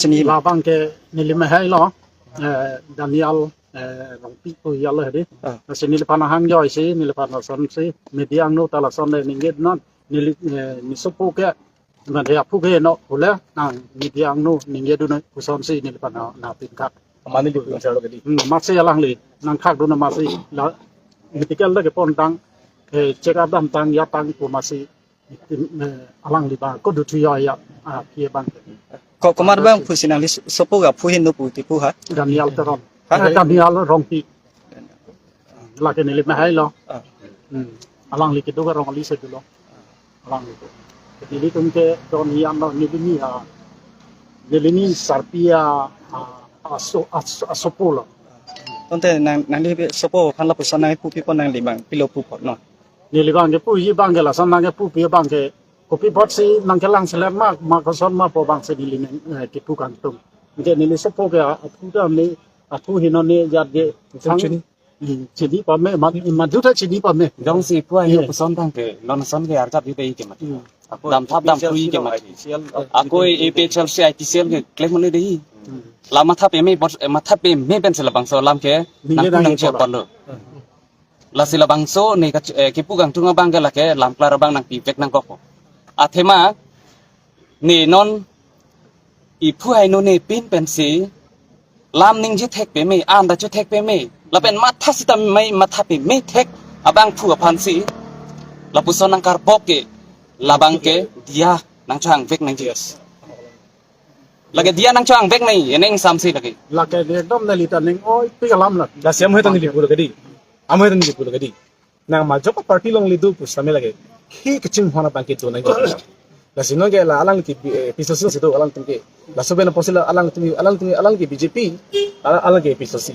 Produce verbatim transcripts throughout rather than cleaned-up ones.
Sini labang ke neli mehai lo, eh, Daniel, eh, Rongpi pu ya lo hedi. Ah. Lasi neliphan ahang joisi, neliphan lasonsi, media angno ta lason le ningje non, neli, eh, ne sopo ke, mane aphu ke no, pule, nang media angno ningjedun pusonsi neliphan na, na pin kak. Mane di pun salo kedi. Hmm, amatsi alangli, nangkhak dun amatsi, la, medical le kepontang, eh, check up damtang, jatang pu amatsi, eh, alangli abang, ko duty ya, ya, ah, kie abang. Ko, komat abang pusi nangli sopo ke aphu heno pu tipu ha? Daniel Teron. Ha? Eh, Daniel Rongpi. Lake neli mehai lo. Ah. Hmm. Alangli kedo ke Rongoli si dolo. Alangli. Nelitum ke don ian lo, neli ni, ah, neli ni sarpi a, ah, aso, aso, asopo lo. Tangte nang, nangli sopo aphan lapuson nangpupipo, nangli abang pilo pupo non? Neli abang ke puji abang ke lason nangpupi abang ke kopi apotsi nangkelang selet ma, ma koson ma pu abangsi neli nang, eh, kipu kangtung. Anke neli sopo ke aphu ta me, aphu heno ne jat ke. Chini. Hmm, chini pame, ma, madu ta chini pame. Jongsi pu ayo, iya, koson tangte, non son ke arjap di dei ke mat. Hmm. Damthap damthu ke mat. Ako A P H L C, I T C L keklem mane dei. Hmm. La matha peme, bot, eh, matha peme pensi labangso alam ke, ningje nang nangpu nang pon lo. Hmm. Lasi labangso ne ka, eh, kipu kangtung abang ke lake lam klar abang nangpivek nangkokpo. Athema ne non iphu heno ne pin pensi lam ningje thek peme, an ta cho thek peme, lapen matha sita mai matha peme thek abangphu aphansi lapuson nangkarbok ke, labang ke diya nangchohangvek nangji. Lake diya nangchohangvek nangji, ene ingsamsi lake. Lake ekdom neli ta ning oipik alam lake. Lasi amahai ta neli pulo kedi. Amahai ta neli pulo kedi. Nang majok party along le do pusitame lake, khi kachinghon abang kedo nangji. Lasi non ke la alang ke, eh, A P H L C si do alangtum ke. Laso pen apotsi la alangtum, alangtum, alang ke B J P, alang, alang ke A P H L C.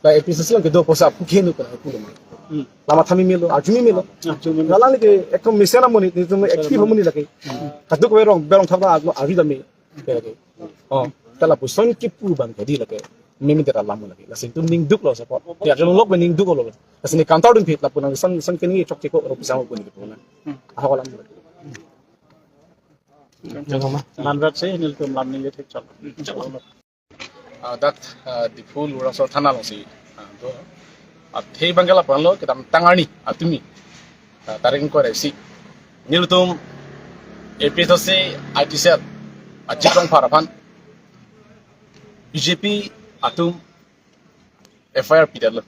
La A P H L C along kedo apotsi aphu ke nu pun aku lo. Hmm. La matha meme lo, arju meme lo. Arju meme lo. La alang ke ekdom mesen amonit, netum active amonit lake. Hmm. Kadokave rong, berong thap ta arju dam me. Lake. Oh, ta lapuson kipu abang ke dei lake. Meme dera lam lake. Lasi netum ningduk lo support. Ya, jalong lok be ningduk lo. Lasi ne counter dun phit lapu nang son, son kini chokche ko ro pisang ko ni ko na. Hmm. Ahok alam. Jong ma. Manrat si nelitum lam ningje thek chok. Ah, dak, ah, Diphu Lumdingso thana alongsi. Ah, do. Athe abang ke lapu-an lo kedamtang arni atumi. Ah, tarik ingkoi ra isi. Nelitum A P H L C, I T cell, Ajit Rongphar aphan B J P atum F I R pidetlo.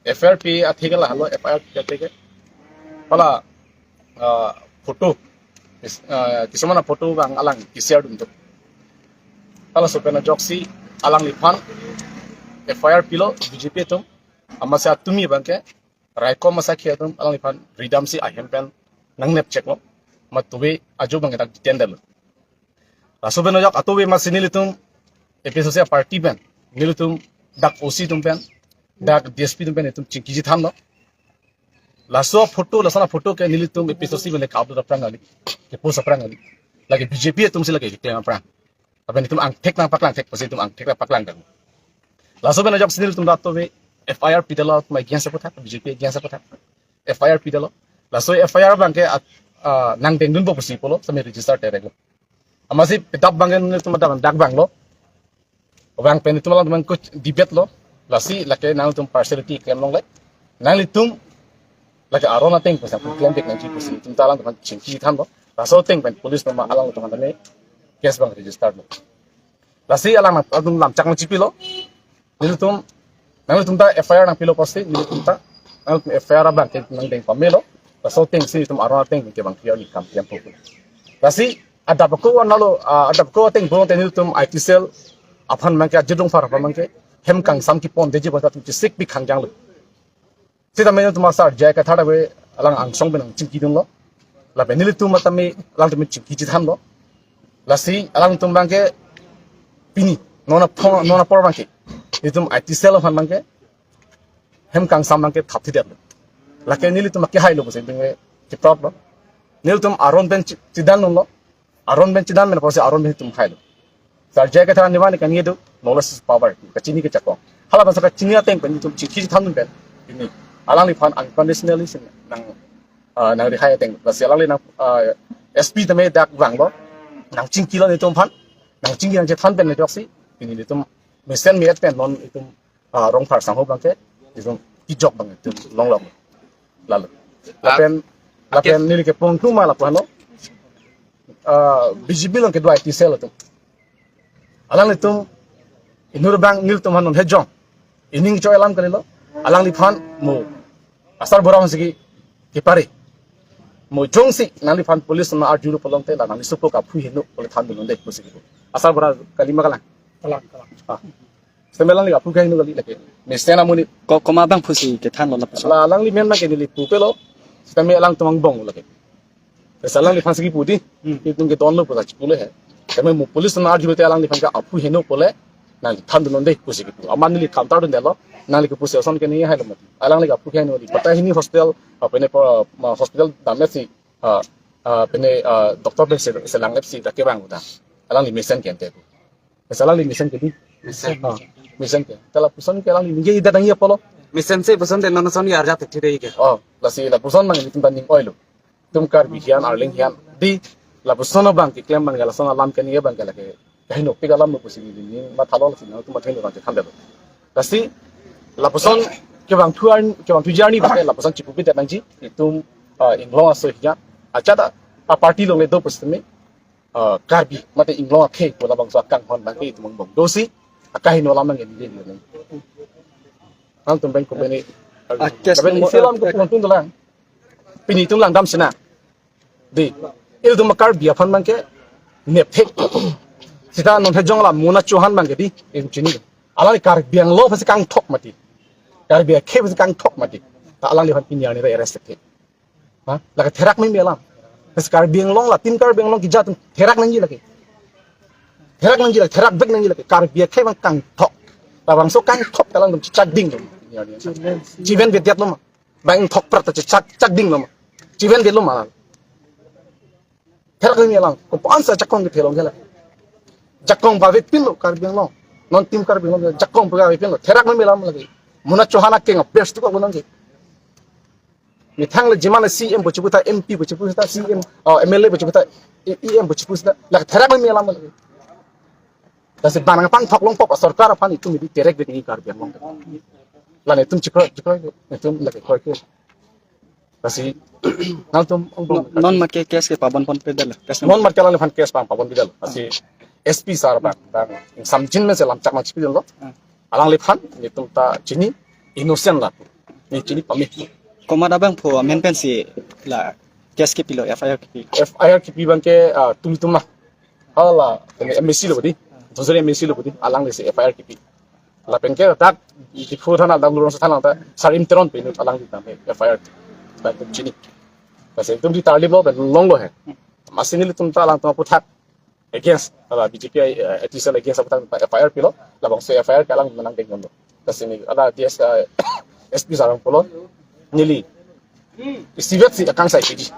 F I R pi athe ke lahelo, F I R pi athe ke. Hala, ah, photo. Is, ah, kisuman aphoto abang alang ke-share dun do. Halaso pen ajoksi alangliphan F I R pilo B J P atum. Amatsi atumi abang ke raikom asakhi atum alangliphan ridamsi ahem pen nangnep cheklo. Amat tuve ajo abang ke dak detain detlo. Laso pen ajok atuve amatsi nelitum A P H L C party pen, nelitum dak O C atum pen, dak D S P atum pen netum chingkiji thanlo. Laso aphoto, laso aphoto ke nelitum A P H L C pen le ka-upload aphrang kali, ke-post aphrang kali. Lake B J P atumsi lake keklem aphrang. Lapen netum angthek nangpaklang thek pusi netum angthek nangpaklang kan. Laso pen ajoksi nelitum dak atuve F I R pidetlo, atum against aputhak, B J P against aputhak. F I R pidetlo. Laso F I R abang ke at-, ah, nangdeng dunpo pusi pulo, sami register terek lo. Amatsi pedap abang ke nelitum dak, dak vanglo. Vang pen netum alanglitum kuch debate lo. Lasi lake nangtum partiality klem longle. Nanglitum lake aron ateng pusi klem pik nangji pusi netum ta alanglitum chingki thanlo. Laso ateng pen police atum alanglitum aphan tame case abang register lo. Lasi alang atum lamchak nangchipilo. Nelitum, nanglitum ta F I R nangpilo pusi, nelitum ta, nangtum F I R abang ke nangdeng pamelo. Laso atengsi netum aron ateng ke abang clearly kam piang po. Lasi adap ako analo, ah, adap ako ateng pulote nelitum I T cell aphan abang ke, Ajit Rongphar aphan abang ke hem kangsam kepon detji aphan ta netum chesik pi khangjang lo. Sitame netum asar J I Kathar ave alang angsong pen nangchingki dunlo. Lapen nelitum tame alangtum chingkiji thanlo. Lasi alangtum abang ke pini, non apho-, non apor abang ke netum I T cell aphan abang ke hem kangsam abang ke thapthi detlo. Lake nelitum ke hailo pusi ding ke proud lo. Nelitum aron pen chi-, chidan dunlo. Aron pen chidan pen pusi aron pen netum hailo. Sar J I Kathar anivang ne kangni do, knowledge is power. Kachini kechakong. Hala bangso kachini ateng pen netum chingki than dun pen. Pini alangliphan unconditionally si nang, ah, nangrihai ateng. Lasi alangli nang, ah, S P tame dak vanglo. Nangchingkilo netum aphan. nangchingki nangchethan pen nejoksi, pini nelitum mesen mi-et pen non itum, ah, Rongphar sangho abangke, itum kejok abang itum longlong. Lalu. Lapen, lapen neli kepon tuma lapu hano. Ah, B J P along kedo I T cell atum. Alanglitum inut abang nelitum han non hejong. Ining choi alam kalilo. Alangliphan mo asarbura aphansi kepare. Mo jongsi nangliphan police na arjulo pulote la nangli supo kaphu heno pule thandun nonde pusi kipu. Asarbura kali ma kalang? Kalang, kalang. Ah. Sitame alangli aphu kaheno kali lake. Mesen amonit. Ko, komat abang pusi kethanlo lapuson? La alangli men ma ke neli pupelo. Sitame alangtum angbong lake. Lasi alangliphansi kipu di. Hmm. Itum kedonlo puta chipule he. Sitame mo police na arjulote alangliphan ke aphu heno pule nangli thandun nonde pusi kipu. Amat neli counter dundelo. Nangli kipusi ason ke neli hailo mati. Alangli aphu kaheno di. Pata hini hospital, ah, pene po, ma hospital damsi, ah, ah, pene, ah, doctor pen se, selang F C ta kevang uta. Alangli mesen ke ante pu. Lasi alangli mesen ke di. Mesen. Ah, mesen ke. Te lapuson ke alangli ningje ida dang ya polo. Mesensi puson te non son ya arjat thire ke. Oh, lasi lapuson abang itum ta ning oilo. Itum Karbi hian, Arleng hian. Di lapuson abang keklem abang lason alam ke ningje abang lake kahinopik alam lo pusi neli mathalo lasi nangtum atheng lo kan thandelo. Lasi lapuson kevangthu arni, kevangthuji arni abang lapuson chipupi det nangji. Itum, ah, inglong aso hian. Ajat a, a party along le do pusitame, ah, Karbi mate inglong akhei pu labangso akanghon abangke itum angbong dosi akaheno alam nangji neli nang. Nangtum pen kumbeni. Ah, case kaben number, isi alam ah, ke pon tun dolang. Pini itum langdam sina. Di. Ilitum Karbi aphan abangke nepthek. Sita non hejong la Mona Chauhan abangke di. Itum chini. Alangli Karbi Anglong aphansi kangthok mati. Karbi akhei aphansi kangthok mati. Ta alangliphan pini arni ta arrest ke. Ha? Lake therak meme alam. Lasi Karbi Anglong la, Team Karbi Anglong keja atum therak nangji lake. Therak nangji lake, therak bek nangji lake. Karbi akhei abang kangthok. Labangso kangthok ke alangtum chechak ding dong. Chiven vedet lo ma. Bang thok prat ta chechak, chak ding lo ma. Chiven det lo ma. Therak meme alam. Ko-an sa jakong kethe long ke la. Jakong pavepinlo Karbi Anglong. Non Team Karbi Anglong jakong pavepinlo. Therak meme alam lake. Mona Chauhan akeng best tu ko nang ke. Methang le jiman le C M pu chipu ta, M P pu chipu ta, C M, oh, M L A pu chipu ta, E M pu chipu ta, la therak meme alam lake. Lasi bang nangpangthok long pop asorkar aphan itum midi terek de ni Karbi Anglong. La netum chikroi, chikroi, netum lake kroi ke. Lasi nangtum angbong. Non, non ma ke case ke pabon ponpe detlo. Case non ma ke alangliphan case pang pabon detlo. Lasi S P sir abang, abang ingsamjin mese lamchak nangchipi detlo. Hmm. Alangliphan, netum ta chini innocent la. Ne chini pame. Komat abangphu amen pensi la case kepilo, F I R kepi? F I R kepi abangke, ah, tum tum ma. Hala, M A C lo bodi. Josori M A C lo bodi. Alanglisi F I R kepi. Lapenke dak Diphu thana, dak Lurong thana ta Sarim Teron pen alangli tame F I R ta tum chini. Lasi itum di tarlip lo pen longlo he. Masi nelitum ta alangtum aphuthak against, ala B J P, eh, official against aphuthak F I R pilo, labangso F I R ke alang nangdeng lo. Lasi neli ala D S, eh, S P sir abang pulo, neli isivet si akangsai piji.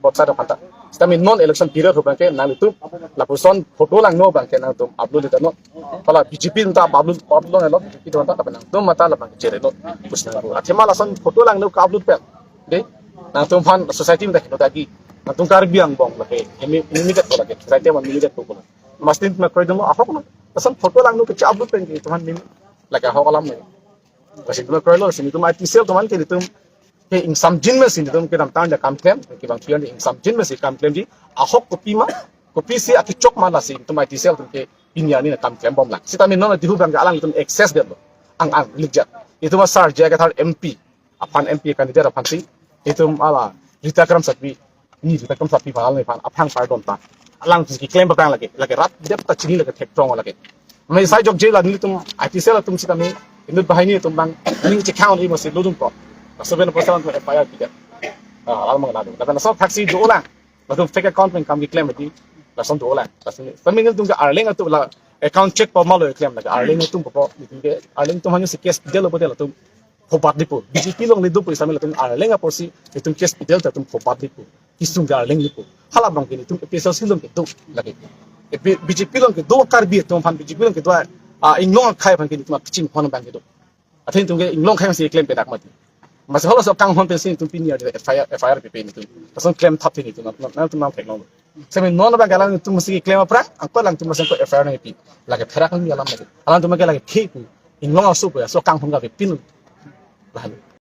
Bot sa do kanta. Sitame non election period ho abangke nanglitum lapuson photo langno abangke nangtum upload detnon. Hala B J P ta upload, upload lo, B J P ta nangtum mata labang chere lo. Pus nangtum athema lason photo langno ka-upload pen. De, nangtum aphan society mate heno dagi. Nangtum Karbi angbong lake, imi, limited ko lake, society aphan limited ko ko. Masi netum kroidunlo, ahok lo. Lason photo langno ke upload pen ke itum aphan meme lake ahok alam lo. Lasi netum kroilo, lasi netum I T cell atum aphan ke netum ke ingsamjin mesi netum kedamtang akam klem, kevang pian ingsamjin mesi kam klemji, ahok kopi ma, kopisi akechok ma, lasi netum I T cell atum ke pini arni akam klembom lang. Sitame non Diphu abangke alangtum access detlo. Ang ang likjat. Itum asar J I Kathar M P aphan, M P candidate aphansi itum ala Rita Kramsapi, ni Rita Kramsapi aphan, alangliphan aphan pardon ta. Alang si keklem abang lake, lake rat dep ta chini lake thektrong lake. Mane sai jokje la nelitum I T cell atum sitame inut banghini atum abang ning chekang ri masi lodun ko. Laso pen lapuson atum F I R pidet. Ah, alang mang ladu. Lapen laso thaksi dolang. Latum fake account pen kam keklem di. Lason dolang. Lason sitame nelitum ke Arleng atum la account check po malo keklem lake. Arleng atum po, netum ke Arleng atum aphansi case pidetlo pute latum phobat dipo. B J P along le dopo, sitame latum Arleng apotsi netum case pidetlo ta latum phobat dipo. Kesung ke Arleng dipo. Hala abangke netum A P H L C along kedo lake. E, B-, B J P along kedo Karbi atum aphan, B J P along kedo, ah, inglong akhei aphan ke netum apichinghon abang kedo. Athe netum ke inglong akhei aphansi klem pedak mati. Masi halaso akanghon pensi netum pini arni F I R, F I R pipe netum. Lason klemthap netum, nang, nangtum nangtheklonglo. Semi non abang alangtum masi keklem aphrang, angko alangtum masi angko F I R nangpi. Lake pherak nangpi alam lake. Alangtum ke lake khi pu. Inglong aso pu, aso kangthong kapipin. Lalu.